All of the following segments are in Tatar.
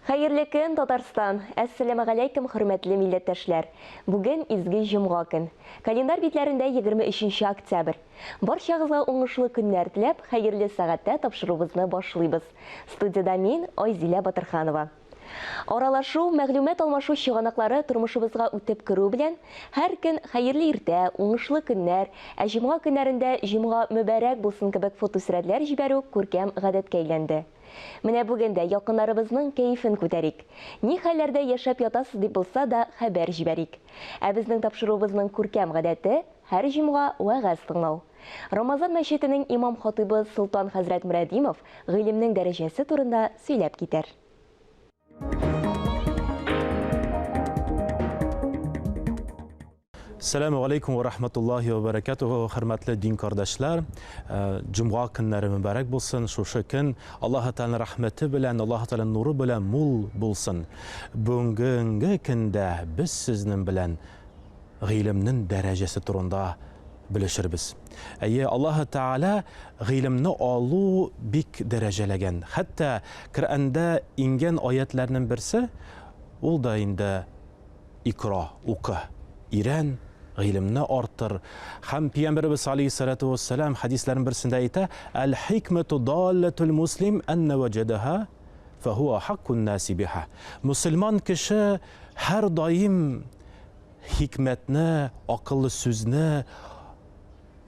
Хәерле көн, Татарстан! Әссәламегаләйкем, хөрмәтле милләттәшләр! Бүген изге җомга көн. Календарь битләрендә 23 октябрь. Барчагызга уңышлы көннәр теләп, хәерле сәгатьтә тапшыруыбызны башлыйбыз. Студиядә мин, Айзилә Батырханова. Аралашу, мәгълүмат алмашу чыганаклары тормышыбызга үтеп керү белән, һәр көн хәерле иртә, уңышлы көннәр, ә җомга көннәрендә җомга мөбарәк булсын кебек фотосурәтләр җибәрү күркәм гадәткә әйләнде. Менә бүген дә якыннарыбызның кәефен күтәрик. Ни хәлләрдә яшәп ятасыз дип булса да хәбәр җибәрик. Ә безнең тапшыруыбызның күркәм гадәте, һәр җомга вәгазь тыңлау. Рамазан мәчетенең имам-хатыйбы Солтан хәзрәт Мөрәдимов гыйлемнең дәрәҗәсе турында сөйләп китәр. Сәламу алейкум ва рахматуллахи ва баракатуху, хөрмәтле дин кардәшләр. Э, җомга көннәре мөбарәк булсын. Шушы көн Аллаһы Тәгаләнең рәхмәте белән, Аллаһы Тәгаләнең нуры белән мул булсын. Бүгенге көндә без сезнең белән гыйлемнең дәрәҗәсе турында белешербез. Әйе, Аллаһы Тәгалә гыйлемне алу бик дәрәҗәләгән. Хәтта Коръәндә иңгән аятләрнең берсе, ул да инде икра, укы, өйрән, гыйлемне арттыр. Һәм Пәйгамбәребез алейһиссалату вассалам хәдисләрнең берсендә әйтә, Әл-хикмәту далләтул муслим әннә вәҗәдәһа фәһуә хаккун наси биһа. Мөселман кеше һәрдаим хикмәтне, акыллы сүзне,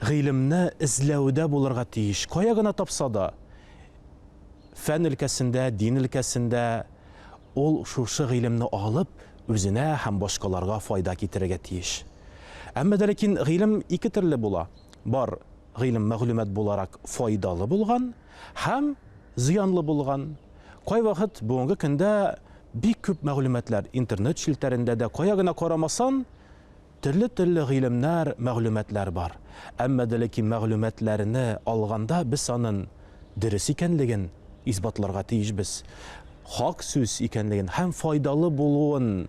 гыйлемне эзләүдә булырга тиеш. Кая гына тапса да, фән өлкәсендә, дин өлкәсендә ул шушы гыйлемне алып, үзенә һәм башкаларга файда китерергә тиеш. Әмма дә ләкин гыйлем ике төрле була. Бар гыйлем мәгълүмат буларак файдалы булган һәм зыянлы булган. Кайвакыт бүгенге көндә бик күп мәгълүматлар интернет челтәрендә дә кая гына карамасан, төрле-төрле гыйлемнәр, мәгълүматлар бар. Әмма дә ләкин мәгълүматларны алганда без анын дөрес икәнлеген исбатларга тиешбез. Хак сүз икәнлеген һәм файдалы булуын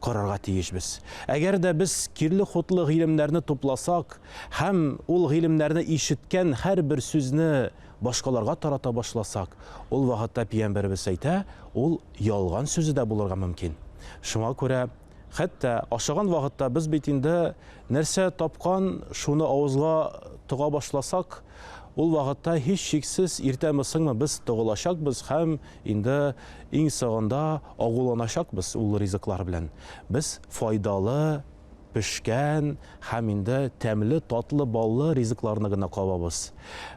карарга тиешбез. Әгәр дә без кирле-хутлы гыйлемнәрне тупласак һәм ул гыйлемнәрне ишеткән һәрбер сүзне башкаларга тарата башласак, ул вакытта пиямбәребез әйтә, ул ялган сүзе дә булырга мөмкин. Шуңа күрә хәтта ашаган вакытта без бит инде нәрсә тапкан, шуны авызга тыга башласак, ул вакытта һичшиксез иртәме-соңмы без тыгылачакбыз һәм инде иң соңында агуланачакбыз ул ризыклар белән. Без файдалы, пешкән һәм инде тәмле, татлы, баллы ризыкларны гына кабабыз.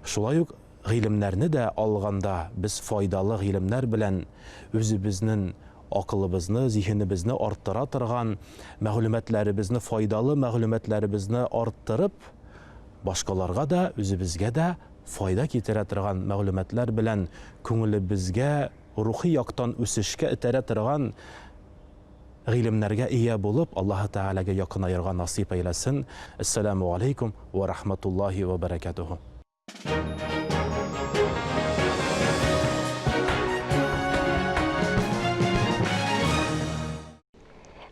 Шулай ук гыйлемнәрне дә алганда без файдалы гыйлемнәр белән үзебезнен акылыбызны, зиһенебезне арттыра торган мәгълүматларыбызны, файдалы мәгълүматларыбызны арттырып, башкаларга да, үзебезгә дә файда китерә торган мәгълүматлар белән күңелебезгә рухи яктан үсешкә этәрә торган гыйлемнәргә ия булып, Аллаһы Тәгаләгә якынаерга насыйп әйләсен. Әссәламү алейкум вә рахматуллаһи вә бәрәкәтүһү.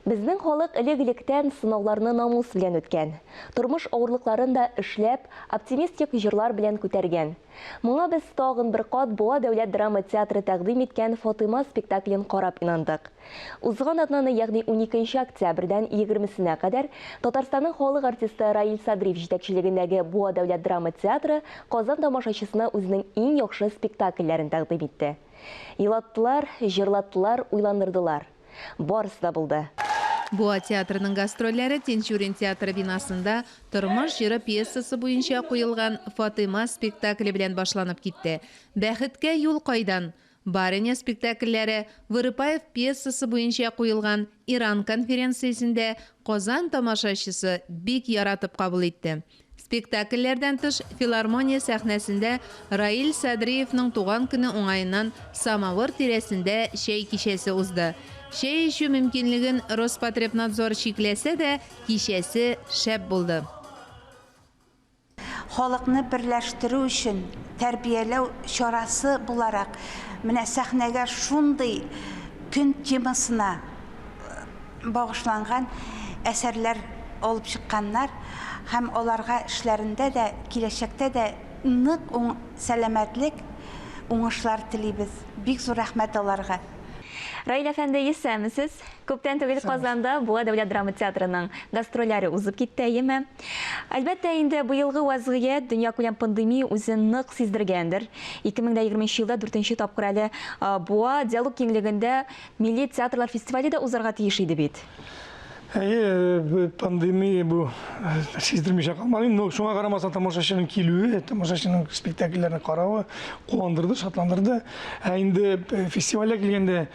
Безнең халык элек-электән сынауларны намус белән үткән. Тормыш авырлыкларын да эшләп, оптимистик җырлар белән күтәргән. Моңа без тагын бер кат Буа дәүләт драма театры тәкъдим иткән Фатыйма спектаклен карап инандык. Узган атнаны, ягъни уникенче октябрьдән егермесенә кадәр Татарстанның халык артисты Раил Садриев җитәкчелегендәге Буа дәүләт драма театры Казан тамашачысына үзенең иң яхшы спектакльләрен тәкъдим итте. Елаттылар, җырлаттылар, уйландырдылар. Барысы да булды. Буа театрының гастрольләре Тинчурин театры бинасында Тормыш җыры пьесасы буенча куелган Фатыйма спектакле белән башланып китте. Бәхеткә юл кайдан? Барыня спектакльләре, Вырыпаев пьесасы буенча куелган Иран конференциясендә Казан тамашачысы бик яратып кабул итте. Спектакльләрдән тыш, филармония сәхнәсендә Раил Садриевның туган көне уңаеннан самавыр тирәсендә чәй кичәсе узды. Чәй эчү мөмкинлеген Роспотребнадзор чикләсә дә, кичәсе шәп булды. Халыкны берләштерү өчен тәрбияләү чарасы буларак, менә сәхнәгә шундый көн темасына багышланган әсәрләр алып чыкканнар һәм аларга эшләрендә дә, киләчәктә дә нык уң сәламәтлек, уңышлар телибез. Бик зур рәхмәт аларга. Раил әфәнде, исәнмесез! Күптән түгел Казанда Буа дәүләт драма театрының гастрольләре узып китте, әйеме? Әлбәттә инде, быелгы вазгыять, дөньякүләм пандемия үзен нык сиздергәндер. 2020 елда дүртенче тапкыр әле Буа диалог киңлегендә милли театрлар фестивале дә узарга тиеш иде бит. Әйе, пандемия бу сиздермичә калмады. Но шуңа карамастан тамашачының килүе, тамашачының спектакльләрне каравы куандырды, шатландырды. Ә инде фестивальгә килгәндә,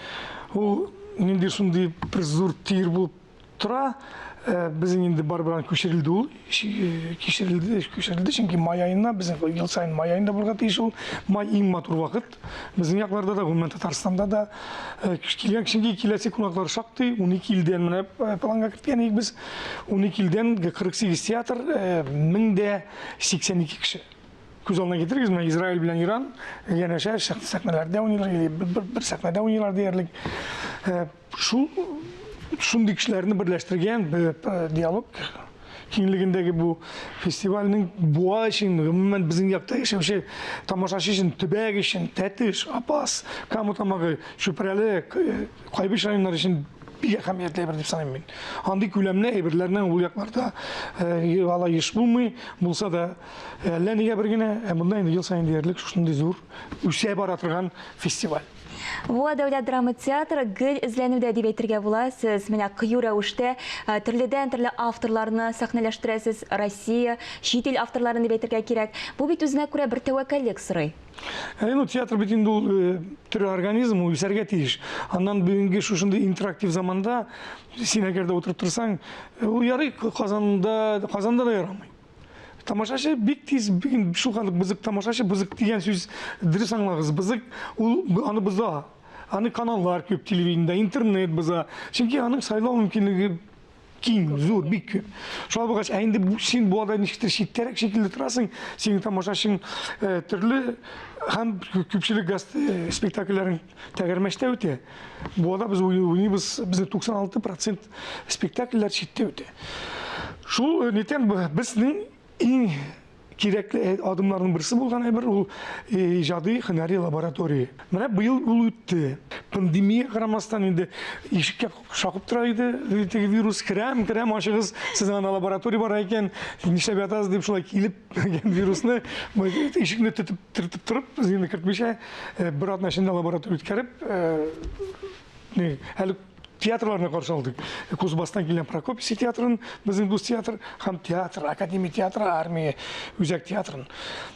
ул нинди шундый бер зур төер булып тора. Безнең инде барыбер күчерелде ул, кичерелде, күчерелде, чөнки май аена, безнең ел саен май аенда булырга тиеш ул. Май иң матур вакыт. Безнең якларда да, гомумән Татарстанда да килгән чөнки киләсе кунаклар шактый, 12 илдән менә планга керткән идек без. 12 илдән 48 театр, 1082 кеше. Күз алдына китерегез, менә Израиль белән Иран янәшә сәхнәләрдә уйныйлар, или бер сәхнәдә уйныйлар диярлек. Шул шундый кешеләрне берләштергән диалог киңлегендәге бу фестивальнең Буа өчен, гомумән безнең якта яшәүче тамашачы өчен, төбәк өчен, Тәтеш, Апас, Кама Тамагы, Чүпрәле, Кайбыч районнары өчен бик әһәмиятле әйбер дип саныйм мин. Андый күләмле әйберләрнең ул якларда алай еш булмый, булса да әллә нигә бер генә, ә монда инде ел саен диярлек шушындый зур үсә бара торган фестиваль. Буа дәүләт драма театры гел эзләнүдә дип әйтергә була. Сез менә кыю рәвештә төрледән-төрле авторларны сәхнәләштерәсез, Россия, чит ил авторларын дип әйтергә кирәк. Бу бит үзенә күрә бер тәвәккәллек сорый. Әйе, ну театр бит инде ул тере организм, ул үсәргә тиеш. Аннан бүгенге шушындый интерактив заманда син әгәр дә утырып торсаң, ул ярый Казанда, Казанда да ярамый. Тамашачы бик тиз, бүген шулкадәр бызык тамашачы, бызык дигән сүз дөрес аңлагыз, бызык ул аны боза. Аны каналлар күп телевидениедә, интернет боза. Чөнки аның сайлау мөмкинлеге киң, зур, бик күп. Шулай булгач, ә инде син бу арада ничектер читтәрәк шикелле торасың, синең тамашачың э, төрле һәм күпчелек э, спектакльләрең тәгәрмәчтә үтә. Буада без уйныйбыз, безнең 96 процент спектакльләр читтә үтә. Шул э, нитән безнең иң кирәкле э, адымнарның берсе булган әйбер ул э, иҗади һөнәри лаборатория. Менә быел ул үтте. Пандемия карамастан инде ишеккә шакып тора иде теге вирус. Керәм, керәм, ачыгыз, сезнең анда лаборатория бар икән, нишләп ятасыз дип шулай килеп вирусны ишекне тотып төртеп торып, без инде кертмичә, бер атна эчендә лаборатория үткәреп, әле театрларны каршы алдык. Кузбасстан килгән Прокопий театрын, безнең дус театр, һәм театр, академия театры, армия үзәк театрын.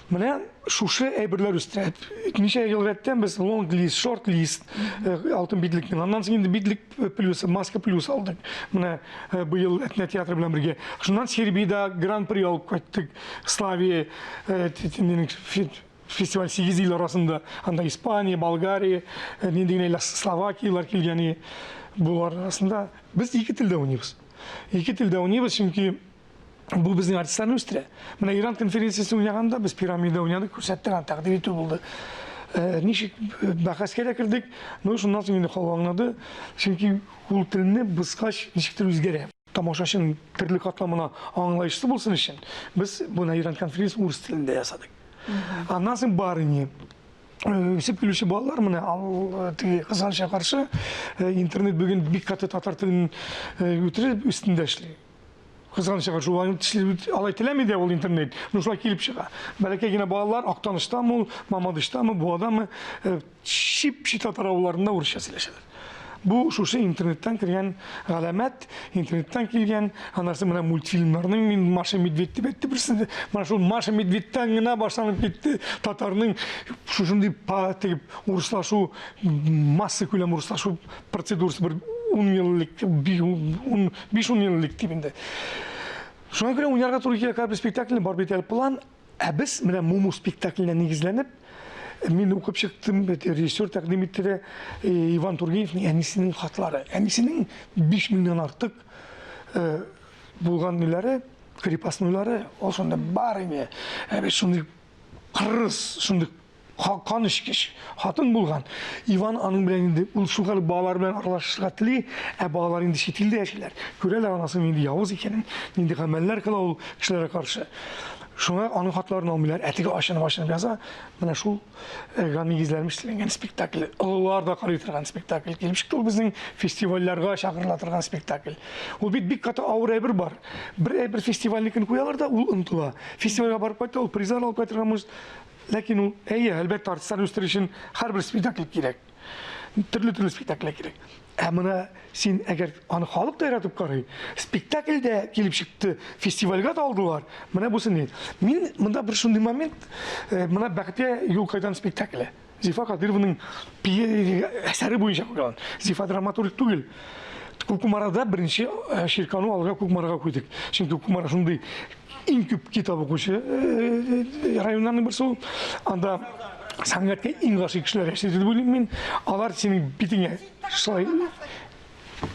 Менә шушы әйберләр үстерә. Ничә ел рәттән без лонг лист, шорт лист, алтын битлекнең. Аннан соң инде битлек плюс, маска плюс алдык. Менә быел Әтнә театры белән бергә. Шуннан Сербиядә гран-при алып кайттык. Славия фестиваль 8 ил арасында. Анда Испания, Болгария, нинди генә Словакияләр килгән булар арасында. Без ике телдә уйныйбыз. Ике телдә уйныйбыз, чөнки бу безнең артистларны үстерә. Менә Иран конференциясе уйнаганда без пирамида уйнадык, күрсәттек, аны тәкъдим итү булды. Ничек бәхәскә дә кердек, но шуннан соң инде халык аңлады, чөнки ул телне бозгач ничектер үзгәрә. Тамашачының төрле катламына аңлаешлы булсын өчен без бу Иран конференциясен урыс телендә ясадык. Аннан соң барыни үсеп килүче балалар менә теге кызганычка каршы интернет бүген бик каты татар телен үтереп өстендә эшли. Кызганычка каршы, ул алай теләми дә ул интернет. Ну шулай килеп чыга. Бәләкәй генә балалар Актаныштамы ул, Мамадыштамы, Буадамы, чип-чи татар авылларында урысча сөйләшәләр. Бу шушы интернеттан кергән галәмәт, интернеттан килгән, аннан соң менә мультфильмнарның мин Маша Медведь дип әйтте берсендә. Менә шул Маша Медведьтән генә башланып китте татарның шушындый теге урыслашу, масса күләм урыслашу процедурасы бер 10 ел элек, 5-10 ел элек дип инде. Шуңа күрә уйнарга туры килә һәрбер спектакльне, бар бит әле план. Ә без менә Муму спектакленә нигезләнеп, мин укып чыктым, режиссер тәкъдим итте дә Иван Тургеневның әнисенең хатлары. Әнисенең 5 меңнән артык булган ниләре, крепостнойлары, ул шунда бар иде. Ә бит шундый кырыс, шундый Канечкеч хатын булган. Иван аның белән инде ул шулкадәр балалар белән аралашырга тели, ә балалар инде чит илдә яшиләр. Күрәләр анасының нинди явыз икәнен, нинди гамәлләр кыла ул кешеләргә каршы. Шуңа аның хатларын алмыйлар. Ә теге ачынып-ачынып яза. Менә шул га нигезләнеп эшләнгән спектакль. Олылар да карый торган спектакль. Килеп чыкты ул безнең фестивальләргә чакырыла торган спектакль. Ул бит бик каты авыр әйбер бар. Бер әйбер фестивальнекен куялар да, ул онытыла. Фестивальгә барып кайта, ул призлар алып кайтырга может. Ләкин ул, әйе, әлбәттә, артистларны үстерер өчен һәрбер спектакль кирәк. Төрле-төрле спектакльләр кирәк. Ә менә син әгәр аны халык та яратып карый, спектакль дә килеп чыкты, фестивальгә дә алдылар. Менә бусы ни. Мин монда бер шундый момент, э, менә Бәхеткә юл кайдан спектакле. Зифа Кадырованың әсәре буенча куйган. Зифа драматург түгел. Кукмарада беренче э, Ширкану алга Кукмарага куйдык. Чөнки Кукмара шундый иң күп китап укучы э, э, районнарның берсе ул. Анда сәнгатькә иң гашыйк кешеләр яши дип уйлыйм мин. Алар синең битеңә шулай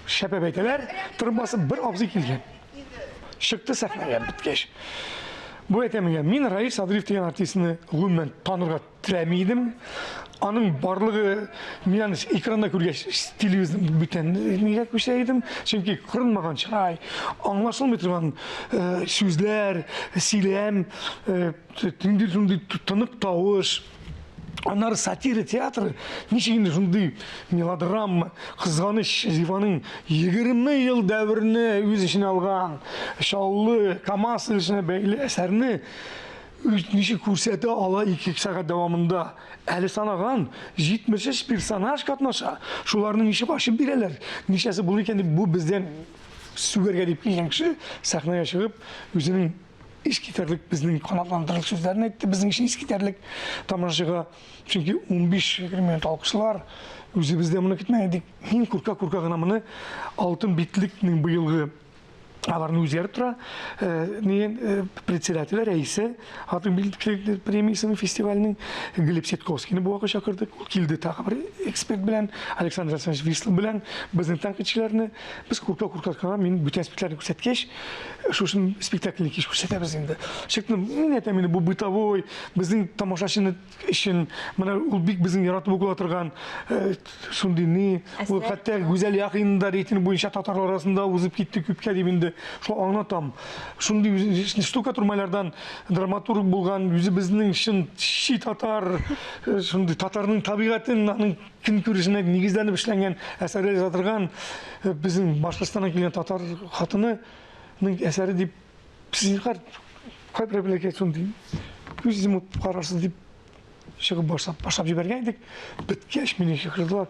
шәпәп әйтәләр. Торып басып бер абзый килгән. Чыкты сәхнәгә беткәч. Бу әйтә миңа, мин Раил Садриев дигән артистны гомумән танырга теләми идем. Аның барлыгы, мин аны экранда күргәч, телевизор бүтән нигә күчә идем. Чөнки кырынмаган чырай, аңлашылмый торган э, сүзләр, сөйләм, э, ниндидер шундый тонык тавыш. Аннары сатира театры, ничек инде шундый мелодрама, кызганыч Зифаның 20 ел дәверне үз эченә алган Чаллы, КАМАЗ эшенә бәйле әсәрне ничек күрсәтә ала 2 сәгать дәвамында. Әле санаган 73 персонаж катнаша. Шуларны ничек ачып бирәләр? Ничәсе булыр икән дип бу бездән сүгәргә дип килгән кеше сәхнәгә чыгып үзенең искитәрлек безнең канатландырырлык сүзләрен әйтте, безнең өчен искитәрлек тамашачыга. Чөнки 15-20 минут алкышлар, үзебез дә моны көтмәгән идек. Мин курка-курка гына моны Алтын битлекнең быелгы аларны үзгәреп тора. Э, ни э, председателе, рәисе Алтын битлек премиясенең фестиваленең Глеб Ситковскийны бу вакыт чакырдык. Ул килде тагы бер эксперт белән, Александр Александрович Вислов белән, безнең тәнкыйтьчеләрне. Без курка-курка гына мин бүтән спектакльне күрсәткәч, шушы спектакльне кич күрсәтәбез инде. Чыктым, мин әйтәм инде, бу бытовой, безнең тамашачыны өчен менә ул бик безнең яратып укыла торган э, шундый ни ул хәтта Гүзәл Яхин да рейтинг буенча татарлар арасында узып китте күпкә дип инде шул аңлатам. Шундый штукатур-малярдан драматург булган үзебезнең чын чи татар э, шундый татарның табигатен аның көнкүрешенә нигезләнеп эшләнгән әсәрләр яза торган э, безнең Башкортстаннан килгән татар хатынының әсәре дип Сез кайбер әбиләргә шундый күз йомып карарсыз дип чыгып башлап, башлап җибәргән идек. Беткәч мине чакырдылар.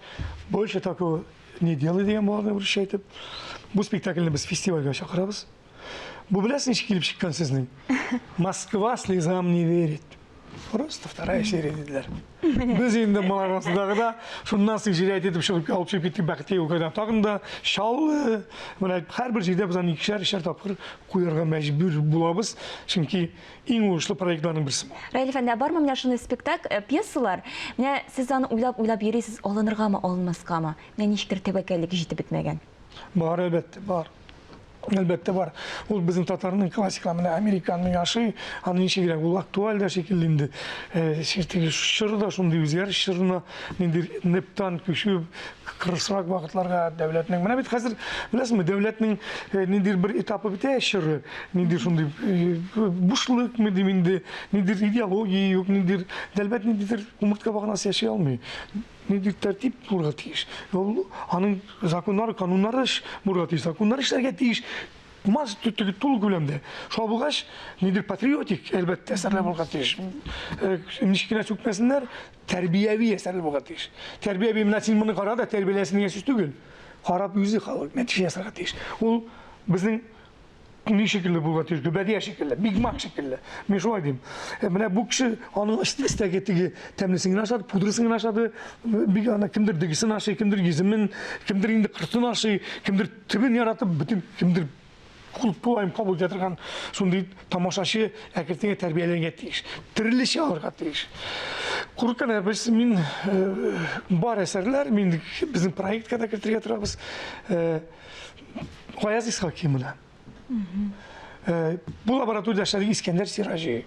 Больше такого не делай дигән буларды урысча әйтеп. Бу спектакльне без фестивальгә чакырабыз. Бу беләсез ничек килеп чыккан сезнең? Москва слезам не верит. Просто вторая серия диделәр. Без инде моның арасындагы да шуннан соң җинаять итеп чыгып алып чыгып киттек Бәхеткә юлкайдан тагын да Чаллы менә һәрбер җирдә без аны икешәр өчәр тапкыр куярга мәҗбүр булабыз, чөнки иң уңышлы проектларның берсе бу. Раил әфәнде, ә бармы менә шундый спектакль, э, пьесалар? Менә сез аны уйлап-уйлап йөрисез, алыныргамы, алынмаскамы? Менә ничектер тәвәккәллек җитеп бетмәгән. Бар, әлбәттә, бар. Әлбәттә бар. Ул безнең татарның классика, менә американ миңа ошый, аны ничегрәк, ул актуаль да шикелле инде. Э, теге чор да шундый үзгәреш чорына, нинди НЭПтан күчү кырысрак вакытларга дәүләтнең. Менә бит хәзер, беләсезме, дәүләтнең э, ниндидер бер этапы бетә чоры, нинди шундый э, бушлыкмы дим инде, ниндидер идеология юк, ниндидер дәүләт ниндидер умыртка баганасы яши алмый. Нинди тәртип булырга тиеш. Ул аның законнары, кануннары булырга тиеш. Законнар эшләргә тиеш. Маз теге тулы күләмдә. Шулай булгач, ниндидер патриотик, әлбәттә, әсәрләр булырга тиеш. Э, ничек кенә сүкмәсеннәр, тәрбияви әсәрләр булырга тиеш. Тәрбияви менә син моны кара да тәрбияләсен дигән сүз түгел. Карап үзе халык нәтиҗә ясарга тиеш. Ул безнең ни шикелле булырга тиеш, гөбәдия шикелле, Биг Мак шикелле. Мин шулай дим. Э, менә бу кеше аның өстәге теге тәмлесен генә ашады, пудрасын генә ашады. Бик ана кемдер дегесен ашый, кемдер йөземен, кемдер инде кыртын ашый, кемдер төбен яратып, бөтен кемдер тулаем кабул итә торган шундый тамашачы әкрен тәрбияләнергә тиеш. Терелеше алырга тиеш. Куркына без мин э, бар әсәрләр, мин безнең проектка да кертергә торабыз. Э, Гаяз Исхакый менә. Э, бу лабораториядә эшләдек Искәндәр Сираҗи.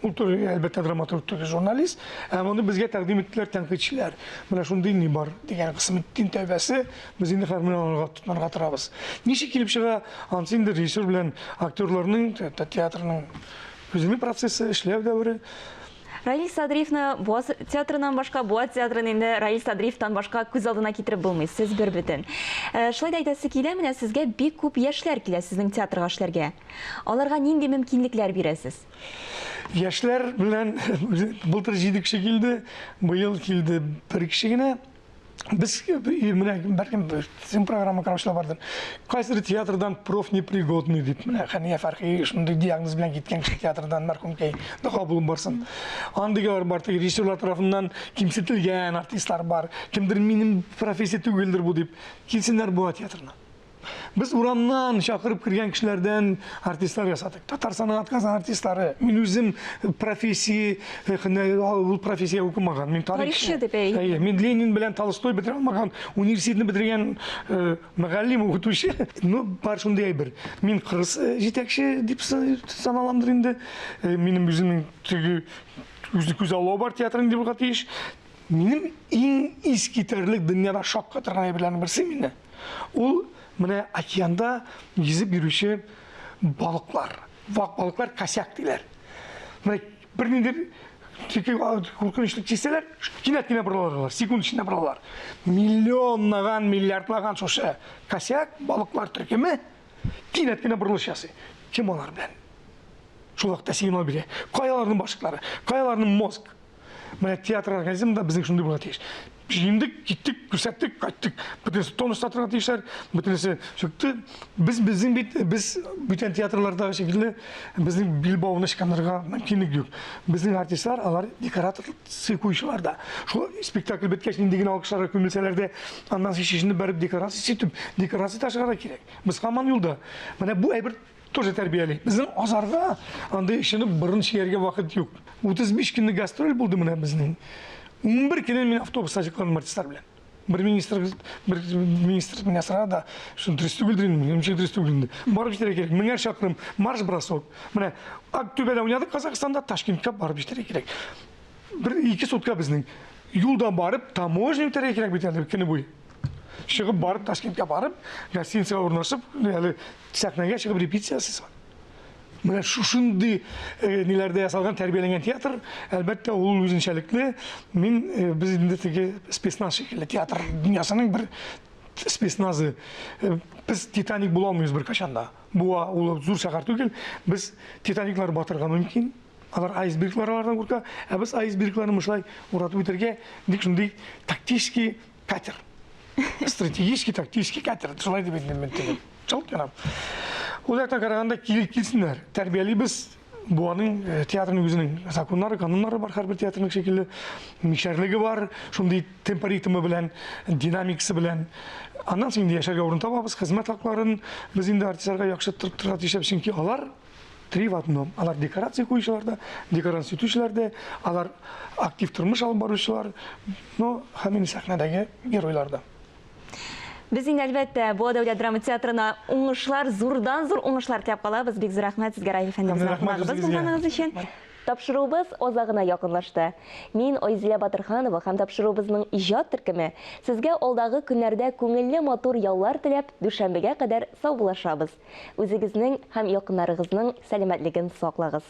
Ул түгел, әлбәттә, драматург түгел, журналист. Ә моны безгә тәкъдим иттеләр тәнкыйтьчеләр. Менә шундый ни бар дигән Кысметдин тәүбәсе, без инде хәзер менә аларга тотынырга торабыз. Ничек килеп чыга, анысы инде режиссер белән актерларның, театрның үзенең процессы, эшләү дәвере. Раил Садриевны Буа театрыннан башка, Буа театрын инде Раил Садриевтан башка күз алдына китереп булмый. Сез бер бөтен. Э, шулай да әйтәсе килә, менә сезгә бик күп яшьләр килә сезнең театрга эшләргә. Аларга нинди мөмкинлекләр бирәсез? Яшьләр белән былтыр 7 кеше килде, быел килде бер кеше генә. Без менә бәлкем син программа караучылар бардыр. Кайсыдыр театрдан профнепригодный дип, менә Хәния Фәрхи шундый диагноз белән киткән кеше театрдан мәрхүмкәй дога булып барсын. Андыйлар бар, теге режиссерлар тарафыннан кимсетелгән артистлар бар. Кемдер минем профессия түгелдер бу дип килсеннәр Буа театрына. Без урамнан чакырып кергән кешеләрдән артистлар ясадык. Татарстанның атказан артистлары. Мин үзем профессия, ул профессия укымаган. Мин тарихчы дип әйе. Мин Ленин белән Толстой бетерә алмаган, университетны бетергән мөгаллим, укытучы. Ну, бар шундый әйбер. Мин кырыс җитәкче дип саналамдыр инде. Минем үземнең теге үзе күзаллау бар театрның дип булырга тиеш. Минем иң искитәрлек дөньяда шаккатырган әйберләрнең берсе мине. Ул менә океанда йөзеп йөрүче балыклар. Вак балыклар косяк диләр. Менә бернинди куркынычлык чиксәләр, кинәт кенә борылалар алар, секунд эчендә борылалар. Миллионлаган, миллиардлаган шушы косяк балыклар төркеме кинәт кенә борылыш ясый. Кем алар белән? Шул вакытта сигнал бирә. Кая аларның башыклары? Кая аларның мозг? Менә театр организмында безнең шундый булырга тиеш. Җыендык, киттек, күрсәттек, кайттык. Бөтенесе тонуста торырга тиешләр, бөтенесе чыкты. Без безнең бит без бүтән театрлардагы шикелле безнең билбауны ычкындырырга мөмкинлек юк. Безнең артистлар алар декоратор куючылар да. Шул спектакль беткәч нинди генә алкышларга күмелсәләр дә, аннан соң чишенеп бәреп декорация сүтеп, декорация ташырга да кирәк. Без һаман юлда. Менә бу әйбер Тоже тәрбияли. Безнең азарга андый эшне борын чияргә вакыт юк. 35 көнлек гастроль булды менә безнең. 11 көнен мин автобуста җыкландым артистлар белән. Бер министр, бер министр меня сорады да, шуны дөрес түгелдер инде, минемчә дөрес түгел инде. Барып җитәргә кирәк, меңәр чакрым марш-бросок. Менә Актүбәдә уйнадык Казахстанда, Ташкентка барып җитәргә кирәк. Бер ике сутка безнең юлда барып таможня үтәргә кирәк бит әле көне буе. Чыгып барып Ташкентка барып, гостиницага урнашып, әле сәхнәгә чыгып репетиция ясыйсың. Менә шушындый э, ниләрдә ясалган, тәрбияләнгән театр, әлбәттә, ул үзенчәлекле. Мин э, без инде теге спецназ шикелле театр дөньясының бер спецназы. Э, без Титаник була алмыйбыз беркайчан да. Буа ул зур шәһәр түгел. Без Титаниклар батырга мөмкин. Алар айсберглар алардан курка, ә без айсбергларны шулай уратып үтәргә бик шундый тактический катер. Стратегический тактический катер. Шулай дип әйтәм мин теге. Чалт янам. Ул яктан караганда килеп килсеннәр. Тәрбиялибез. Буаның э, театрның үзенең законнары, кануннары бар һәрбер театрның шикелле. Мишәрлеге бар, шундый темпо ритмы белән, динамикасы белән. Аннан соң инде яшәргә урын табабыз, хезмәт хакларын без инде артистларга яхшы торып торырга тиешбез, чөнки алар Три в одном. Алар декорация куючылар да, декорация сүтүчеләр дә, алар актив тормыш алып баручылар, но һәм инде сәхнәдәге геройлар да. Без инде, әлбәттә, Буа дәүләт драма театрына уңышлар, зурдан-зур уңышлар теләп калабыз. Бик зур рәхмәт сезгә, Раил әфәнде, безнең кунагыбыз булганыгыз өчен. Тапшыруыбыз азагына якынлашты. Мин, Айзилә Батырханова һәм тапшыруыбызның иҗат төркеме сезгә алдагы көннәрдә күңелле матур яллар теләп, дүшәмбегә кадәр саубуллашабыз. Үзегезнең һәм якыннарыгызның сәламәтлеген саклагыз.